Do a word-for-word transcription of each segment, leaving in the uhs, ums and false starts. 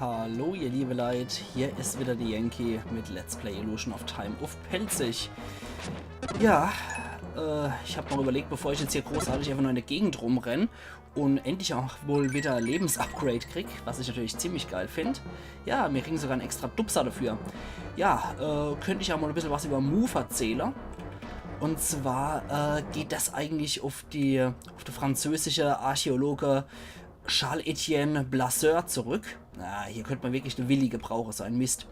Hallo ihr liebe Leit, hier is wieder de Yankee mit Let's Play Illusion of Time uff Pälzisch. Ja, äh, ich hab noch überlegt, bevor ich jetzt hier großartig einfach nur in de Gegend rumrenn und endlich auch wohl wieder Lebensupgrade krieg, was ich natürlich ziemlich geil find. Ja, mir kriegen sogar en extra Dubser dafür. Ja, äh, könnt ich auch mal e bissel was über Mu verzähle. Und zwar, äh, geht das eigentlich uff die, uff de französische Archäologe Charles-Étienne Blaseur zurück. Ah, hier könnt man wirklich de Willi gebrauche, so en Mist.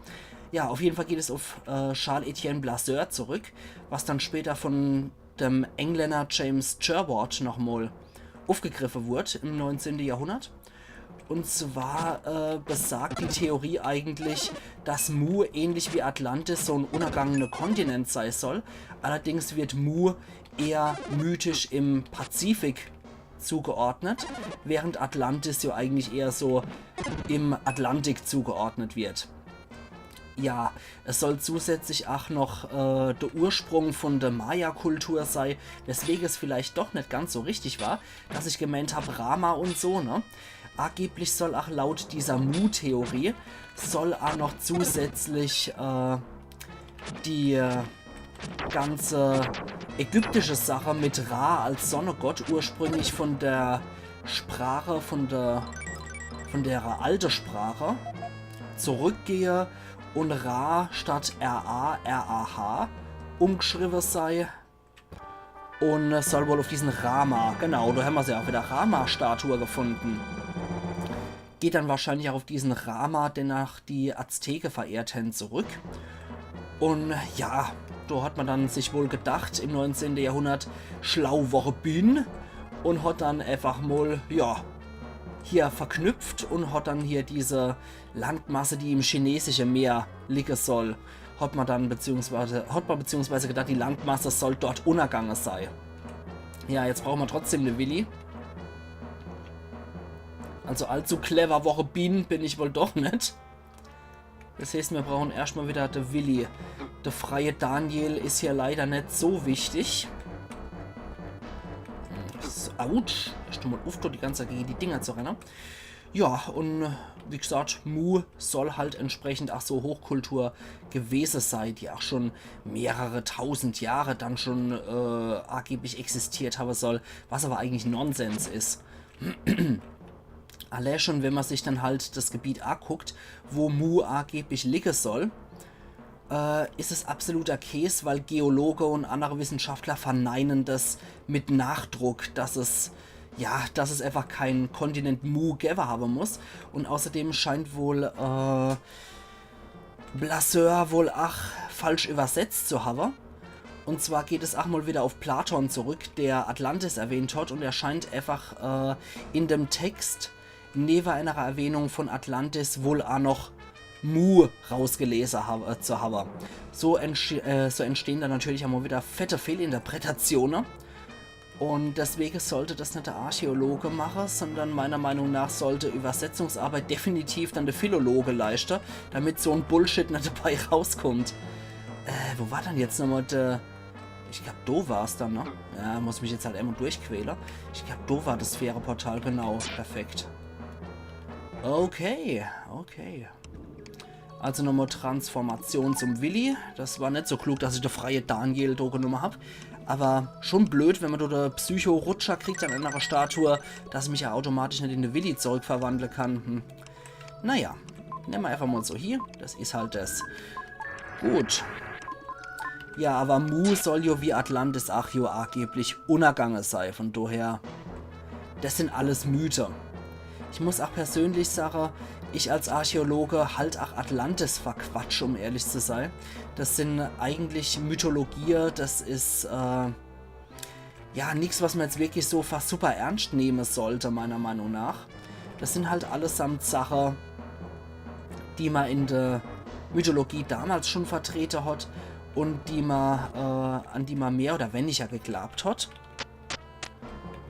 Ja, auf jeden Fall geht es uff, äh, Charles-Étienne Blaseur zurück, was dann später von dem Engländer James Sherwood nochmal uffgegriffe wurd im neunzehnte Jahrhundert. Und zwar, äh, besagt die Theorie eigentlich, dass Mu ähnlich wie Atlantis so en untergangene Kontinent sei soll. Allerdings wird Mu eher mythisch im Pazifik zugeordnet, während Atlantis ja eigentlich eher so im Atlantik zugeordnet wird. Ja, es soll zusätzlich ach noch, äh, de Ursprung von de Maya-Kultur sei, weswege es vielleicht doch net ganz so richtig war, dass ich gemeint hab, Rama und so, ne? Angeblich soll ach laut dieser Mu-Theorie, soll ach noch zusätzlich, äh, die, äh, ganze ägyptische Sache mit Ra als Sonnegott ursprünglich von der Sprache, von der, von der alte Sprache zurückgehe und Ra statt R A, R A H umgeschriebe sei. Und es soll wohl auf diesen Rama, genau, da haben wir sie auch wieder, Rama-Statue gefunden. Geht dann wahrscheinlich auch auf diesen Rama, den auch die Azteke verehrt haben, zurück. Und ja, da hat man dann sich wohl gedacht, im neunzehnten Jahrhundert, schlau wor bin und hat dann einfach mal, ja, hier verknüpft und hat dann hier diese Landmasse, die im chinesische Meer liegen soll, hat man dann beziehungsweise, hat man beziehungsweise gedacht, die Landmasse soll dort untergange sei. Ja, jetzt brauchen wir trotzdem de Willi. Also allzu clever wor bin, bin ich wohl doch net. Das heißt, wir brauchen erstmal wieder de Willi. De freie Daniel is hier leider net so wichtig. So, autsch. Erst mal uff, die ganze Zeit gegen die Dinger zu rennen. Ja, und, äh, wie gesagt, Mu soll halt entsprechend auch so Hochkultur gewesen sei, die auch schon mehrere tausend Jahre dann schon, äh, angeblich existiert haben soll, was aber eigentlich Nonsens is. Allein schon, wenn man sich dann halt das Gebiet anguckt, wo Mu angeblich liegen soll, äh, is es absoluter Käs, weil Geologe und andere Wissenschaftler verneinen das mit Nachdruck, dass es, ja, dass es einfach kein Kontinent Mu geben haben muss. Und außerdem scheint wohl, äh, Blaseur wohl ach falsch übersetzt zu haben. Und zwar geht es ach mal wieder auf Platon zurück, der Atlantis erwähnt hat, und er scheint einfach, äh, in dem Text neben einer Erwähnung von Atlantis wohl auch noch Mu rausgelesen hab, äh, zu haben. So, entsch äh, so entstehen dann natürlich auch mal wieder fette Fehlinterpretationen. Und deswegen sollte das nicht der Archäologe machen, sondern meiner Meinung nach sollte Übersetzungsarbeit definitiv dann der Philologe leisten, damit so ein Bullshit nicht dabei rauskommt. Äh, wo war dann jetzt nochmal der... Ich glaub, do war's dann, ne? Ja, muss mich jetzt halt immer durchquälen. Ich glaub, do war das Sphäre-Portal, genau. Perfekt. Okay, okay. Also nochmal Transformation zum Willi. Das war nicht so klug, dass ich de freie Daniel do genommen hab. Aber schon blöd, wenn man do de Psycho-Rutscher kriegt an einer Statue, dass ich mich ja automatisch nicht in de Willi zurückverwandeln kann. Hm. Naja, nehmen wir einfach mal so hier. Das is halt das. Gut. Ja, aber Mu soll jo wie Atlantis ach jo angeblich untergange sei. Von daher, das sind alles Mythe. Ich muss ach persönlich sagen, ich als Archäologe halt ach Atlantis für Quatsch, um ehrlich zu sein. Das sind eigentlich Mythologie, das is, äh, ja, nix, was man jetzt wirklich so fa-, super ernst nehmen sollte, meiner Meinung nach. Das sind halt allesamt Sachen, die man in der Mythologie damals schon vertreten hat und die man, äh, an die man mehr oder weniger geglaubt hat.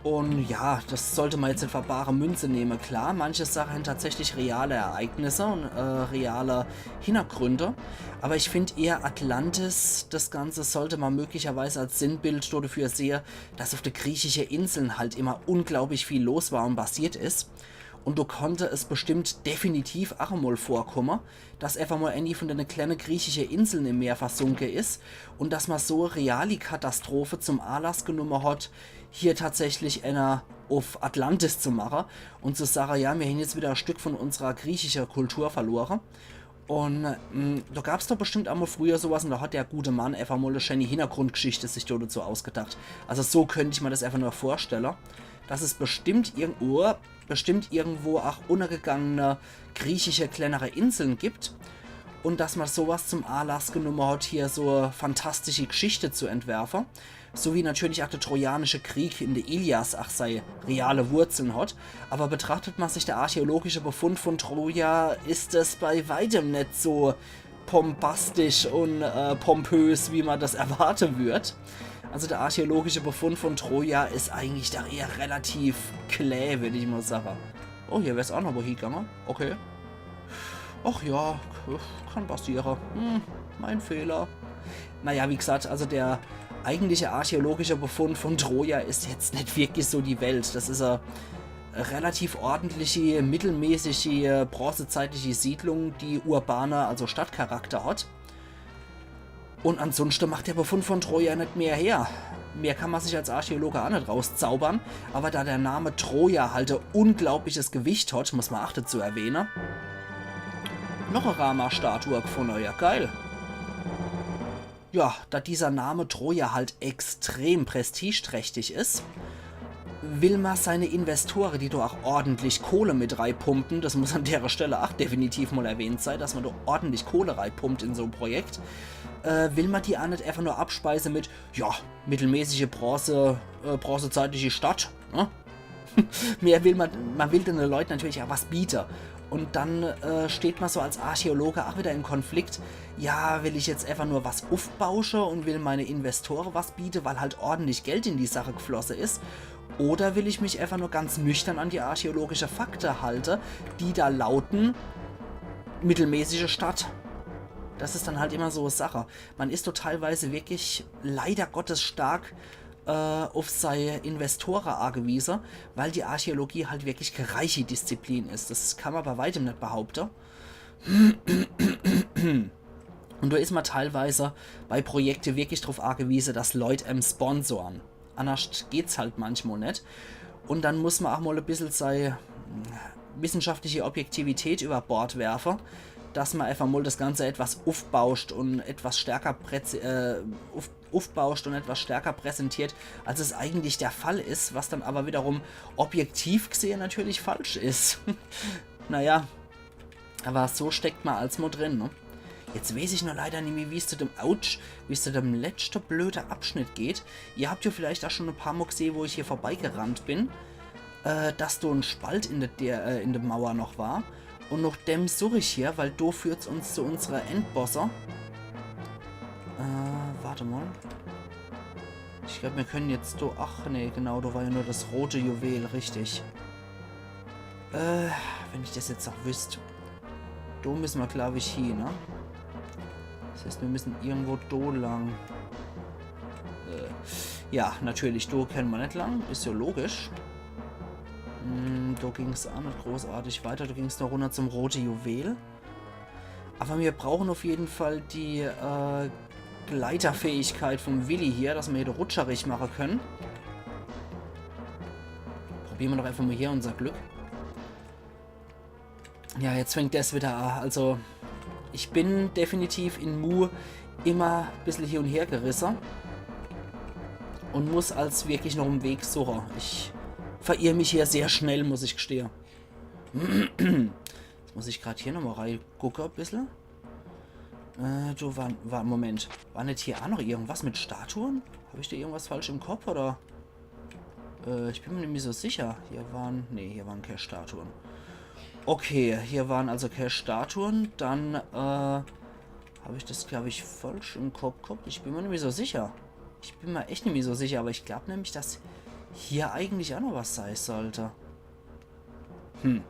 Und ja, das sollte man jetzt nicht für bare Münze nehmen. Klar, manche Sachen haben tatsächlich reale Ereignisse und, äh, reale Hintergründe. Aber ich find eher Atlantis, das Ganze sollte man möglicherweise als Sinnbild dafür sehen, dass auf de griechische Inseln halt immer unglaublich viel los war und passiert is. Und do konnte es bestimmt definitiv ach emol vorkomme, dass efach mol ääni von dene kleine griechische Inseln im Meer versunke is und dass ma so e reali Katastrophe zum Anlass genumme hat, hier tatsächlich ääner uff Atlantis zu mache und zu sage, ja, mir hän jetzt wieder e Stück von unserer griechischer Kultur verlore. Und mm, do gab's doch bestimmt emol früher sowas und do hat der gute Mann efach mol e schäni Hintergrundgeschichte sich do dazu ausgedacht. Also so könnt ich mir das efach nur vorstelle, dass es bestimmt irgendwo, bestimmt irgendwo ach unnergegangene griechische kleinere Inseln gibt und dass ma sowas zum Anlass genumme hat, hier so e fantastische Geschichte zu entwerfe. So wie natürlich ach de Trojanische Krieg in de Ilias ach sei reale Wurzeln hat. Aber betrachtet ma sich de archäologische Befund von Troja, is es bei weitem net so bombastisch und äh, pompös, wie ma das erwarte würd. Also de archäologische Befund von Troja is eigentlich do eher relativ klä, würd ich mol sage. Oh, hier wär's ach noch wo hiegange. Okay. Ach ja, k- kann passiere. Hm, mein Fehler. Naja, wie gesagt, also der eigentliche archäologische Befund von Troja is jetzt net wirklich so die Welt. Das is e relativ ordentliche, mittelmäßige, bronzezeitliche Siedlung, die urbane, also Stadtcharakter hat. Und ansunschte macht der Befund von Troja net mehr her. Mehr kann ma sich als Archäologe ach net rauszaubern, aber da der Name Troja halt e unglaubliches Gewicht hat, muss ma ach dazu erwähne. Noch e Rama-Statue gefunne, ja geil. Ja, da dieser Name Troja halt extrem prestigeträchtig is, will ma seine Investore, die do ach ordentlich Kohle mit reipumpen, das muss an dere Stelle ach definitiv mol erwähnt sei, dass ma do ordentlich Kohle reipumpt in so e Projekt, äh, will ma die ach net efach nur abspeise mit, ja, mittelmäßige Bronze, äh, bronzezeitliche Stadt, ne? Mehr will ma, ma will dene Leit natürlich ach was biete. Und dann äh, steht ma so als Archäologe ach wieder im Konflikt, ja, will ich jetzt efach nur was uffbausche und will meine Investore was biete, weil halt ordentlich Geld in die Sache geflosse is? Oder will ich mich efach nur ganz nüchtern an die archäologische Fakte halte, die da lauten, mittelmäßige Stadt? Das is dann halt immer so e Sache. Ma is do teilweise wirklich leider Gottes stark äh, uff sei Investore agewiese, weil die Archäologie halt wirklich kee reiche Disziplin is. Das kann ma bei weitem net behaupte. Und do is ma teilweise bei Projekte wirklich druff agewiese, dass Leit em sponsoren. Annerscht geht's halt manchmal net. Und dann muss ma ach mol e bissel sei wissenschaftliche Objektivität über Bord werfe, dass ma efach mol das Ganze etwas uffbauscht und etwas stärker präzi äh, uff uffbauscht und etwas stärker präsentiert, als es eigentlich der Fall is, was dann aber wiederum objektiv gesehe natürlich falsch is. Naja, aber so steckt ma als mol drin, ne? Jetzt weeß ich nur leider nimmi, wie's zu dem, ouch, wie's zu dem letschte blöde Abschnitt geht. Ihr habt ja vielleicht ach schon e paar Mol gesehe, wo ich hier vorbeigerannt bin, äh, dass do en Spalt in der, der, äh, in der Mauer noch war. Und noch dem such ich hier, weil do führt's uns zu unsere Endbosse. Äh, warte mal. Ich glaub, mir können jetzt do, ach nee, genau, do war ja nur das rote Juwel, richtig. Äh, wenn ich das jetzt noch wüsst. Do müssen wir, glaub ich, hie, ne? Das heißt, wir müssen irgendwo do lang. Äh, ja, natürlich, do können wir net lang. Is ja logisch. Hm, do ging's ach net großartig weiter. Do ging's noch runter zum rote Juwel. Aber wir brauchen auf jeden Fall die äh, Gleiterfähigkeit vom Willi hier, dass wir hier de Rutscher richtig machen können. Probieren wir doch einfach mal hier unser Glück. Ja, jetzt fängt das wieder an. Also, ich bin definitiv in Mu immer e bissel hier und her gerisse. Und muss als wirklich noch en Weg suche. Ich verirr mich hier sehr schnell, muss ich gestehe. Jetzt muss ich grad hier nochmal reigucke e bissel. Äh, du, war, war, Moment. War net hier ach noch irgendwas mit Statuen? Hab ich da irgendwas falsch im Kopf, oder? Äh, ich bin mir nimmi so sicher. Hier waren, nee, hier waren keine Statuen. Okay, hier waren also keine Statuen. Dann, äh, hab ich das, glaub ich, falsch im Kopf gehabt. Ich bin mir nimmi so sicher. Ich bin mir echt nimmi so sicher, aber ich glaub nämlich, dass hier eigentlich ach noch was sei sollte. Hm.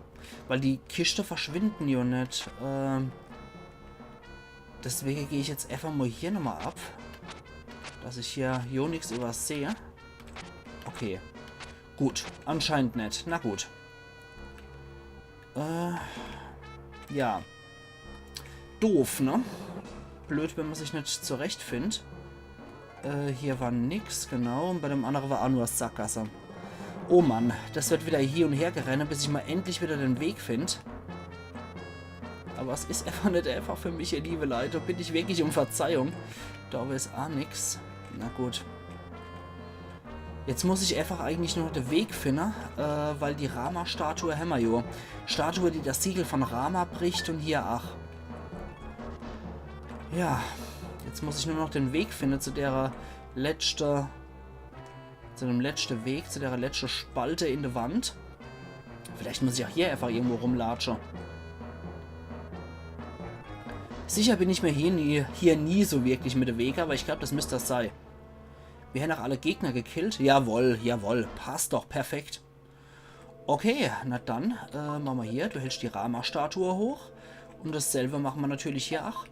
Weil die Kiste verschwinden ja net. Ähm, deswege geh ich jetzt einfach mal hier nochmal ab. Dass ich hier jo nix übersehe. Okay. Gut, anscheinend net. Na gut. Äh, ja. Doof, ne? Blöd, wenn ma sich net zurechtfindt. Äh, hier war nix, genau. Un bei dem annere war aa nur Sackgasse. Oh Mann, das wird wieder hie un her gerenne, bis ich mal endlich wieder den Weg find. Aber es is einfach net einfach für mich hier, liebe Leute. Do bitt ich wirklich um Verzeihung. Do is aa nix. Na gut. Jetzt muss ich einfach eigentlich nur noch de Weg finne, äh, weil die Rama-Statue hämmer jo. Statue, die das Siegel von Rama bricht un hier, ach. Ja, jetzt muss ich nur noch den Weg finne zu derer letschte, zu dem letschte Weg, zu derer letschte Spalte in de Wand. Vielleicht muss ich aa hier einfach irgendwo rumlatsche. Sicher bin ich mir hier nie, hier nie so wirklich mit de Wege, aber ich glaub, das müsst das sei. Mir hän aa alle Gegner gekillt. Jawoll, jawoll. Passt doch, perfekt. Okay, na dann, äh, mache ma hier. Du hältst die Rama-Statue hoch. Un dasselbe mache ma natürlich hier ach.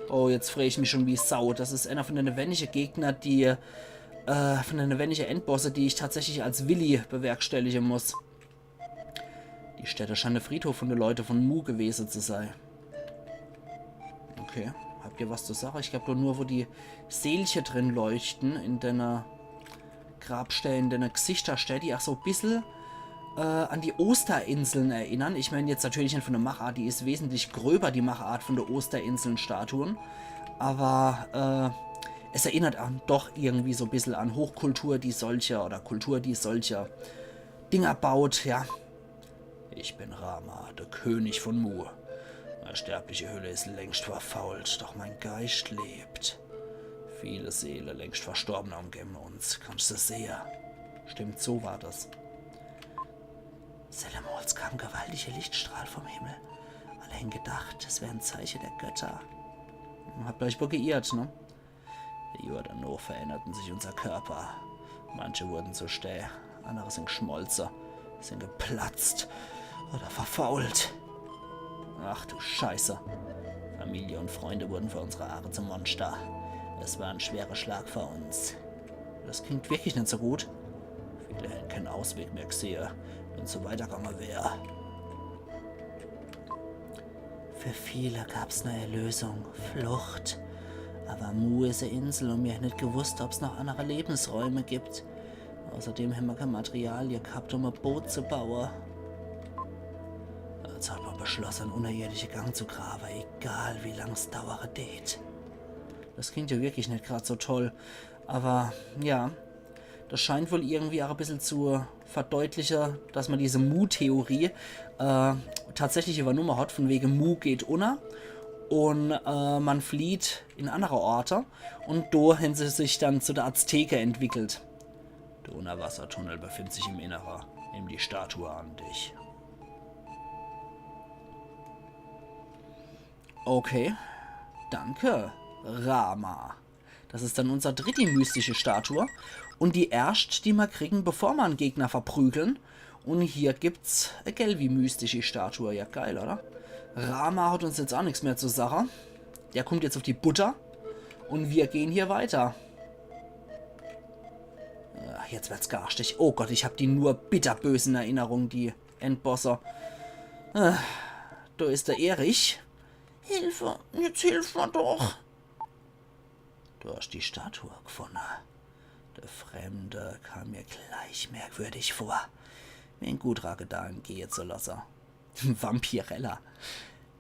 Oh, jetzt free ich mich schon wie Sau. Das is einer von dene wenige Gegner, die, äh, von dene wenige Endbosse, die ich tatsächlich als Willi bewerkstellige muss. Die Stätte scheint de Friedhof von de Leute von Mu gewese zu sei. Okay, habt ihr was zu sage? Ich glaub doch nur, wo die Seelche drin leuchten, in dene Grabstää, in dene Gesichterstää, die ach so bissel, äh, an die Osterinseln erinnern. Ich mein jetzt natürlich net von de Machart, die is wesentlich gröber, die Machart von de Osterinseln-Statuen. Aber, äh, es erinnert aa doch irgendwie so bissel an Hochkultur, die solche, oder Kultur, die solche Dinger baut, ja. Ich bin Rama, de König von Mu. Mei sterbliche Hülle is längst verfault, doch mein Geischt lebt. Viele Seele längst Verstorbener umgeben uns, kannst se sehe. Stimmt, so war das. Sellemols kam gewaltige Lichtstrahl vom Himmel. Alle hän gedacht, es wär e Zeiche der Götter. Habt euch wohl geirrt, ne? Johr danach verännerten sich unser Körper. Manche wurden zu Stää, andere sind geschmolze, sind geplatzt oder verfault. Ach du Scheiße. Familie und Freunde wurden vor unsere Aache zum Monster. Es war ein schwerer Schlag für uns. Das klingt wirklich net so gut. Viele hätten keinen Ausweg mehr gesehe, wenn's so weitergegangen wär. Für viele gab's nur Erlösung, Flucht. Aber Mu is e Insel und mir hän net gewusst, ob's noch andere Lebensräume gibt. Außerdem hämmer kein Material gehabt, um e Boot zu baue. Also hat mer beschlosse, en unterirdische Gang zu grabe, egal wie lang's dauere deet. Das klingt ja wirklich net grad so toll, aber ja, das scheint wohl irgendwie auch e bissel zu verdeutliche, dass man diese Mu-Theorie, äh, tatsächlich übernumme hat, von wege Mu geht unner und, äh, man flieht in andere Orte und do hän se sich dann zu der Azteke entwickelt. Der Unterwassertunnel befindet sich im Innere. Nimm die Statue an dich. Okay. Danke, Rama. Das is dann unser dritti mystische Statue. Und die erscht, die mer kriegen, bevor mer en Gegner verprügeln. Und hier gibt's e gelwi mystische Statue. Ja, geil, oder? Rama hat uns jetzt auch nix mehr zu sache. Der kommt jetzt auf die Butter. Und wir gehen hier weiter. Ach, jetzt werd's garstig. Oh Gott, ich hab die nur bitterbösen Erinnerungen, die Endbosse. Äh, do is der Erich. Hilfe, jetzt hilf mer doch. Du hast die Statue gefunne. Der Fremde kam mir gleich merkwürdig vor. Wie en guter Gedanke, gehe zu lasse. Vampirella.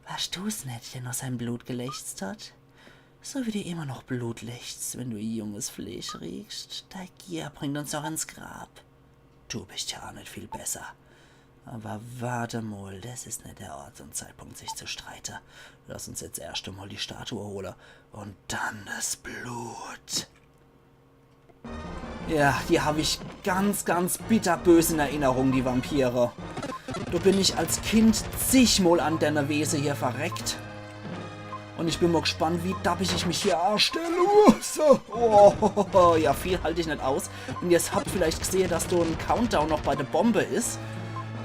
Warst du's net, der noch sein Blut gelächzt hat? So wie du immer noch Blut lächzt, wenn du junges Fleisch riechst. Dei Gier bringt uns doch ins Grab. Du bist ja auch net viel besser. Aber warte mal, das is net der Ort und Zeitpunkt, sich zu streite. Lass uns jetzt erscht einmal die Statue hole und dann das Blut. Ja, die hab ich ganz, ganz bitterbös in Erinnerung, die Vampire. Do bin ich als Kind zigmol an denne Wese hier verreckt. Und ich bin mal gespannt, wie dappig ich mich hier anstelle. Uh, so. Oh, ja, viel halt ich net aus. Und ihr habt vielleicht gesehe, dass do en Countdown noch bei der Bombe is.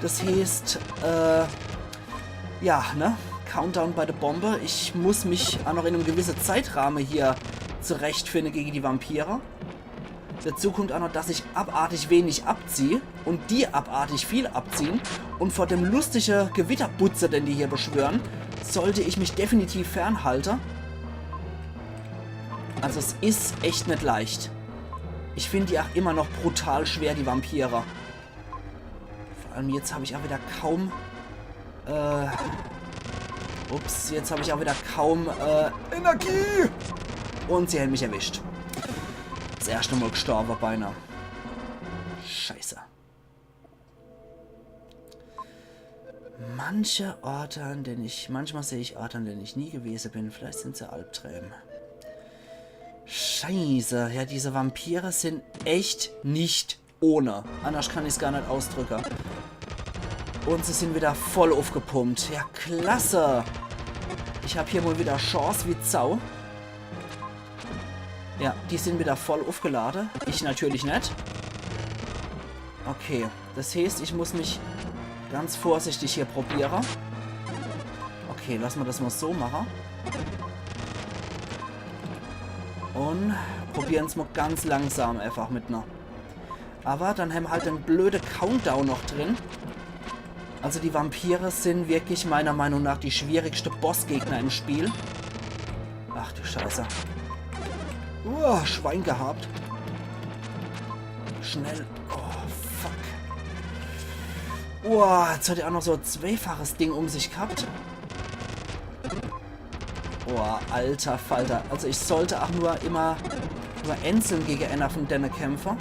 Das heißt, äh, ja, ne? Countdown bei der Bombe. Ich muss mich auch noch in einem gewissen Zeitrahmen hier zurechtfinden gegen die Vampire. Dazu kommt auch noch, dass ich abartig wenig abzieh und die abartig viel abziehen. Und vor dem lustige Gewitterbutze, den die hier beschwören, sollte ich mich definitiv fernhalten. Also es is echt net leicht. Ich find die auch immer noch brutal schwer, die Vampire. Vor allem jetzt hab ich auch wieder kaum... Äh, ups, jetzt hab ich auch wieder kaum äh, Energie. Und sie haben mich erwischt. Das erste Mal gestorben beinahe. Scheiße. Manche Orte, an denen ich, manchmal sehe ich Orte, an denen ich nie gewesen bin. Vielleicht sind sie Albträume. Scheiße, ja, diese Vampire sind echt nicht ohne. Anders kann ich's gar net ausdrücken. Und sie sind wieder voll aufgepumpt. Ja, klasse. Ich hab hier mal wieder Chance wie Sau. Ja, die sind wieder voll aufgeladen. Ich natürlich net. Okay, das heißt, ich muss mich ganz vorsichtig hier probieren. Okay, lass mal das mal so machen. Und probieren's mal ganz langsam einfach mit ner. Aber dann haben wir halt den blöde Countdown noch drin. Also die Vampire sind wirklich meiner Meinung nach die schwierigste Bossgegner im Spiel. Ach du Scheiße. Uah, Schwein gehabt. Schnell. Oh, fuck. Uah, jetzt hat er auch noch so ein zweifaches Ding um sich gehabt. Boah, alter Falter. Also ich sollte auch nur immer nur einzeln gegen einer von denen kämpfen.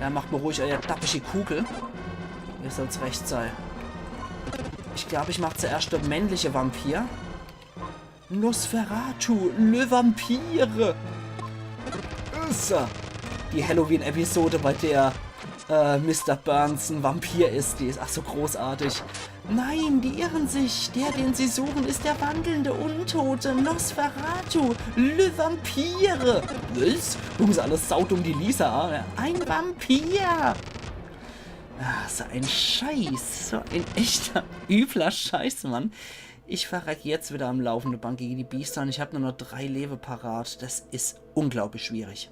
Ja, macht mal ruhig euer dappische Kugel. Ihr sollt's recht sei. Ich glaub, ich mach zuerst der männliche Vampir. Nosferatu, le Vampire. Ussa. Die Halloween-Episode, bei der äh, Mister Burns ein Vampir ist, die ist ach so großartig. Nein, die irren sich. Der, den sie suchen, ist der wandelnde Untote, Nosferatu, le Vampire. Was? Gucken sie alle saudumm die Lisa an. Ein Vampir. Ah, so ein Scheiß. So ein echter, übler Scheiß, Mann. Ich verreck jetzt wieder am laufenden Band gegen die Biester und ich hab nur noch drei Leben parat. Das ist unglaublich schwierig.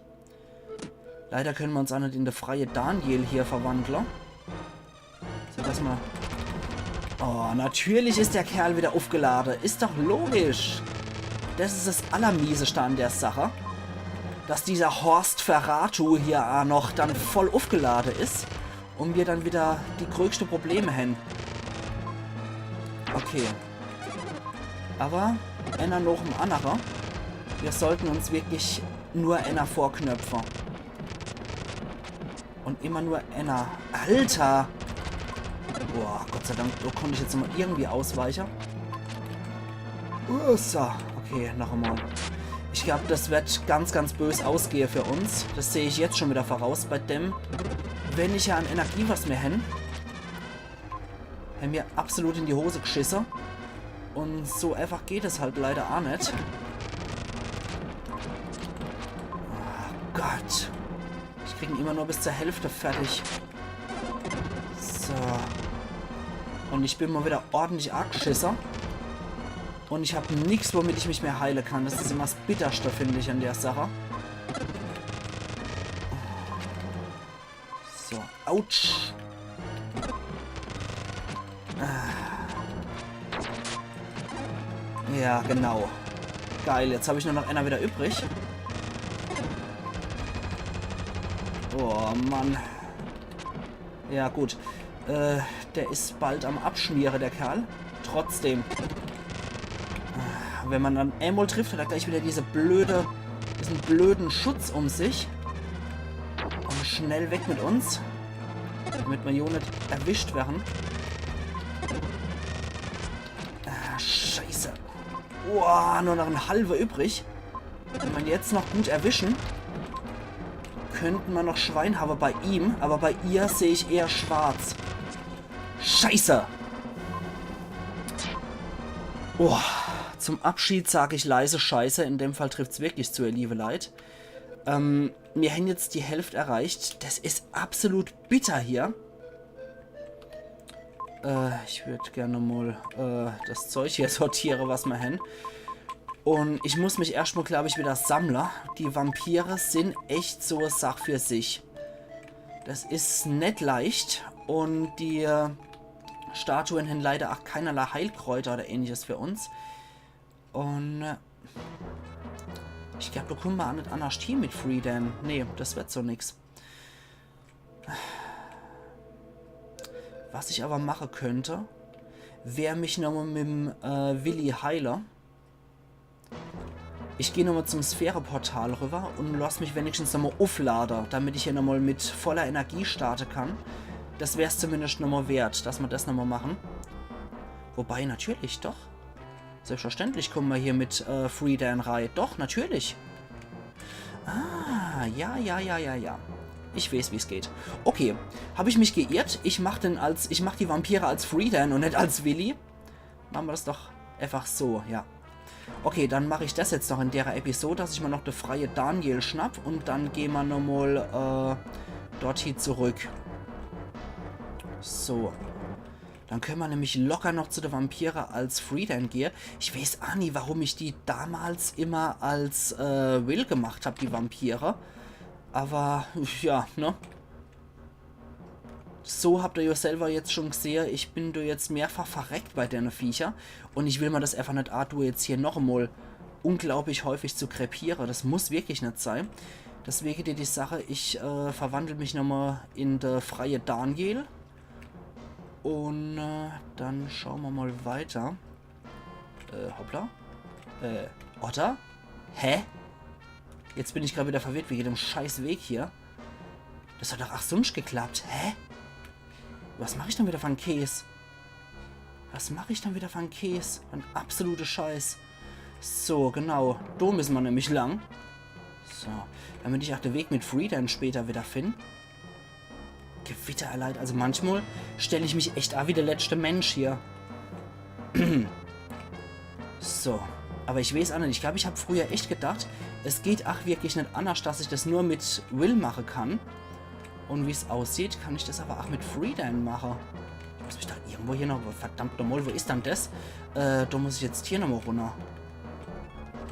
Leider können wir uns auch nicht in der freie Daniel hier verwandeln. So, dass wir... Oh, natürlich ist der Kerl wieder aufgeladen. Ist doch logisch. Das ist das Allermieseste an der Sache. Dass dieser Horst Ferratu hier auch noch dann voll aufgeladen ist und wir dann wieder die größte Probleme haben. Okay. Aber einer nach dem anderen. Wir sollten uns wirklich nur einer vorknöpfen. Und immer nur einer. Alter! Boah, Gott sei Dank, da konnte ich jetzt mal irgendwie ausweichen. Ussa. Okay, noch einmal. Ich glaub, das wird ganz, ganz bös ausgehen für uns. Das sehe ich jetzt schon wieder voraus. Bei dem, wenn ich ja an Energie was mehr hätte, hätte mir absolut in die Hose geschissen. Und so einfach geht es halt leider auch nicht. Oh Gott. Ich krieg ihn immer nur bis zur Hälfte fertig. So. Und ich bin mal wieder ordentlich arg geschissen. Und ich hab nix, womit ich mich mehr heilen kann. Das ist immer das Bitterste, finde ich, an der Sache. So, autsch. Ah. Ja, genau. Geil, jetzt habe ich nur noch einer wieder übrig. Oh, Mann. Ja, gut. Äh, der ist bald am Abschmiere, der Kerl. Trotzdem. Wenn man dann einmal trifft, hat er gleich wieder diese blöde, diesen blöden Schutz um sich. Und schnell weg mit uns. Damit wir hier nicht erwischt werden. Ah, scheiße. Boah, nur noch ein halber übrig. Wenn wir jetzt noch gut erwischen, könnten wir noch Schwein haben bei ihm, aber bei ihr sehe ich eher schwarz. Scheiße! Oh, zum Abschied sag ich leise Scheiße. In dem Fall trifft's wirklich zu, ihr liebe Leit. Ähm, wir haben jetzt die Hälfte erreicht. Das ist absolut bitter hier. Äh, ich würde gerne mal äh, das Zeug hier sortieren, was wir haben. Un ich muss mich erscht mol, glaab ich, wieder sammle. Die Vampire sin echt so e Sach für sich. Das is net leicht. Un die äh, Statuen hen leider ach keinerlei Heilkräuter oder ähnliches für uns. Un äh, ich glaab, do kumme mer ach net annerscht hie mit Freedan. Nee, das werd so nix. Was ich awwer mache könnt, wär mich nochmol mit'm äh, Willi heile. Ich geh nochmol zum Sphäreportal rüber un lass mich wenigstens nochmol ufflade, damit ich hier nochmol mit voller Energie starte kann. Das wär's zumindest nochmol wert, dass mer das nochmol mache. Wobei, natürlich, doch. Selbstverständlich kumme mer hier mit äh, Freedan rei. Doch, natürlich. Ah, ja, ja, ja, ja, ja. Ich weeß, wie's geht. Okay, hab ich mich geirrt. Ich mach den als, ich mach die Vampire als Freedan un net als Willi. Mache mer das doch einfach so, ja. Okay, dann mach ich das jetzt noch in derer Episode, dass ich mer noch de freie Daniel schnapp un dann geh mer nochmol äh, dorthie zurück. So. Dann könne mer nämlich locker noch zu de Vampire als Freedan gehe. Ich weeß ach nie, warum ich die damals immer als äh, Will gemacht hab, die Vampire. Awwer, ja, ne? So habt ihr jo selwer jetzt schon gsehe, ich bin do jetzt mehrfach verreckt bei dene Viecher. Un ich will mer das einfach net aa, do jetzt hier nochemol unglaublich häufig zu krepiere. Das muss wirklich net sei. Deswege dät ich sage, ich äh, verwandel mich nochmol in de freie Daniel. Un äh, dann schaue mer mol weiter. Äh, hoppla. Äh, oder? Hä? Jetzt bin ich grad wieder verwirrt wege dem scheiß Weg hier. Das hat doch ach sunscht geklappt. Hä? Was mach ich dann wieder fer en Käs? Was mach ich dann wieder fer en Käs? En absolute Scheiß. So, genau. Do müsse mer nämlich lang. So, damit ich ach de Weg mit Freedan später wieder find. Gewitter erleid. Also manchmal stell ich mich echt aa wie de letschte Mensch hier. So. Awwer ich weeß aa net. Ich glaab, ich hab früher echt gedacht, es geht ach wirklich net annerscht, dass ich das nur mit Will mache kann. Un wie's aussieht, kann ich das awwer ach mit Freedan mache. Ich muss mich doch irgendwo hier noch, verdammt nochmol, wo is dann das? Äh, do muss ich jetzt hier nochmol runner.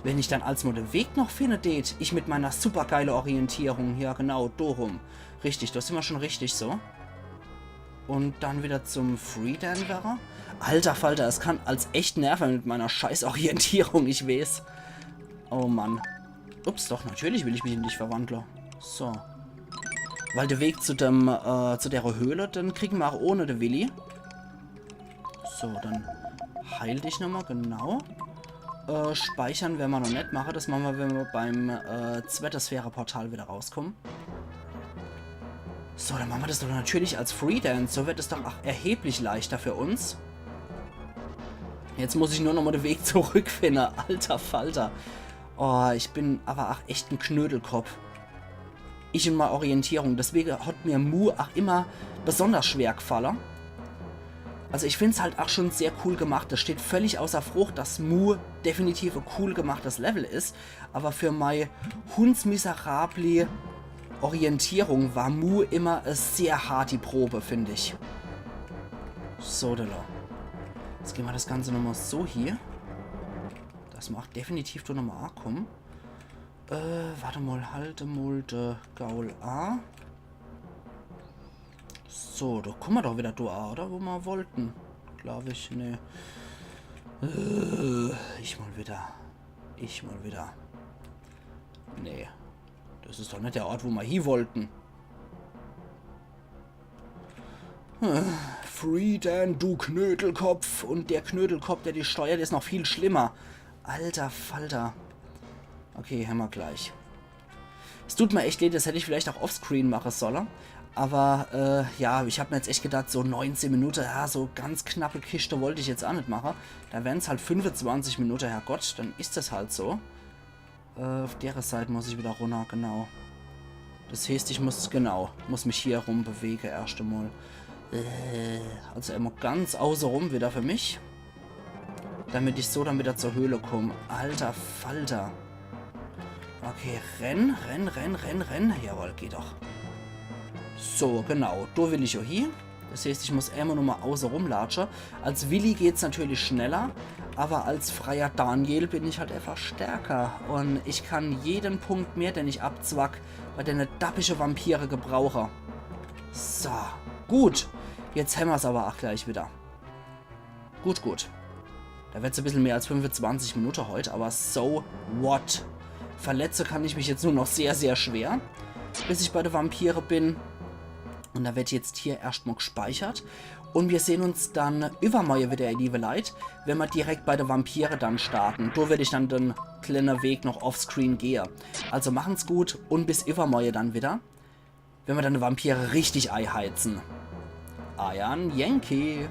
Wenn ich dann als mol de Weg noch finne dät, ich mit meiner supergeile Orientierung. Ja, genau, do rum. Richtig, do sin mer schon richtig so. Un dann wieder zum Freedan werre. Alter Falter, es kann als echt nerve mit meiner scheiß Orientierung, ich weeß. Oh Mann. Ups, doch, natürlich will ich mich in dich verwandle. So. Weil de Weg zu dem, äh, zu dere Höhle, den kriege mer ach ohne de Willi. So, dann heil dich nochmol, genau. Äh, speichere werre mer noch net mache. Das mache mer, wenn mer beim äh, zwette Sphäre-Portal wieder rauskumme. So, dann mache mer das doch natürlich als Freedan. So wird es doch ach erheblich leichter für uns. Jetzt muss ich nur nochmol de Weg zurückfinde. Alter Falter. Oh, ich bin awwer ach echt en Knödelkopp. Ich un mei Orientierung. Deswege hat mir Mu ach immer besonders schwer gfalle. Also ich find's halt ach schon sehr cool gemacht. Das steht völlig außer Frucht, dass Mu definitiv e cool gemachtes Level is. Awwer für mei hundsmiserabli Orientierung war Mu immer e sehr harti Probe, find ich. So, do. Jetzt geh mer das Ganze nochmol so hier. Das macht definitiv do nochmol aakumme. Äh, wart emol, halt emol de Gaul aa. So, do kumme mer doch wieder do aa, oder? Wo mer wollten. Glaab ich, nee. Äh, ich mol wieder. Ich mol wieder. Nee. Das is doch net de Ort, wo mer hie wollten. Äh, Freedan, du Knödelkopf. Un der Knödelkopp, der dich steuert, is noch viel schlimmer. Alter Falter. Okay, hämmer gleich. Es tut mer echt leed, das hätt ich vielleicht ach offscreen mache solle. Awwer, äh, ja, ich hab mer jetzt echt gedacht, so neunzehn Minute, ja, so ganz knappe Kischte wollt ich jetzt ach net mache. Do wären's halt fünfezwanzig Minute, Herrgott, dann is das halt so. Äh, uff dere Seit muss ich wieder runner, genau. Das heeßt, ich muss, genau, muss mich hier rumbewege erscht emol. Äh, also emol ganz außerum wieder für mich. Damit ich so dann wieder zur Höhle kumm. Alter Falter. Okay, renn, renn, renn, renn, renn. Jawohl, geht doch. So, genau. Do will ich jo hie. Das heeßt, ich muss emol nochmol außerum latsche. Als Willi geht's natürlich schneller, Awwer als freier Daniel bin ich halt einfach stärker. Un ich kann jeden Punkt mehr, den ich abzwack, bei dene dappische Vampire gebrauche. So, gut. Jetzt hämmer's awwer ach gleich widder. Gut, gut. Do werd's e bissel mehr als fünfezwanzig Minute heut, awwer so what? Verletze kann ich mich jetzt nur noch sehr, sehr schwer, bis ich bei de Vampire bin. Un do werd jetzt hier erscht mol gspeichert. Un mir sehn uns dann iwwermorje widder, ihr liewe Leit, wenn mer direkt bei de Vampire dann starten. Do werd ich dann den klenne Weg noch offscreen gehe. Also machen's gut un bis iwwermorje dann widder, wenn mer dann de Vampire richtig eiheizen. Eiern Yankee.